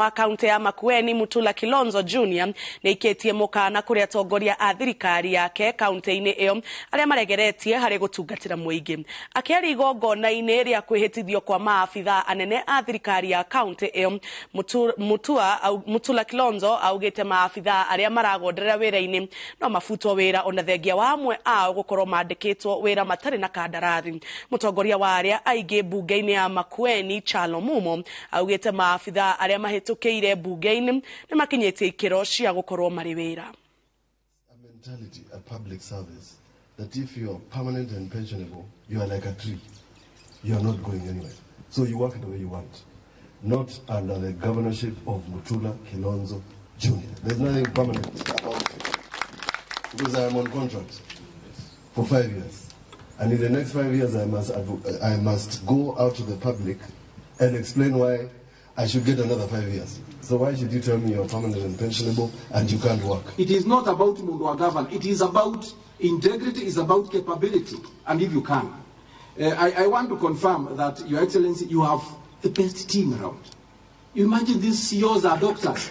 Wa kaunti ya Makueni Mutula Kilonzo Jr nĩ aikĩtie mũkana kũrĩ atongoria a thirikari yake kaunti-inĩ ĩyo arĩa maregeretie harĩ gũtungatĩra mũingĩ. Akĩaria igongona-inĩ rĩa kwĩhĩtithio kwa maabithaa anene a thirikari ya kaunti ĩyo, Mutula Kilonzo augĩte maabithaa arĩa maragonderera wĩra-inĩ no mabutwo wĩra ona thengia wa amwe ao gũkorwo mandĩkĩtwo wĩra matarĩ na kandarathi. Mũtongoria wa arĩa aingĩ mbunge-inĩ ya Makueni Chalo Mumo augĩte maabithaa arĩa mahĩtũkĩire mbunge-inĩ nĩ makinyĩtie ikĩro cia gũkorwo marĩ wĩra. A mentality at public service that if you are permanent and pensionable, you are like a tree. You are not going anywhere. So you work the way you want. Not under the governorship of Mutula Kilonzo Jr. There's nothing permanent about it. Because I am on contract for 5 years. And in the next 5 years, I must go out to the public and explain why I should get another 5 years. So why should you tell me you're permanent and pensionable and you can't work? It is not about mundu wa governor. It is about integrity, it's about capability, and if you can. I want to confirm that, Your Excellency, you have the best team around. You imagine these CEOs are doctors.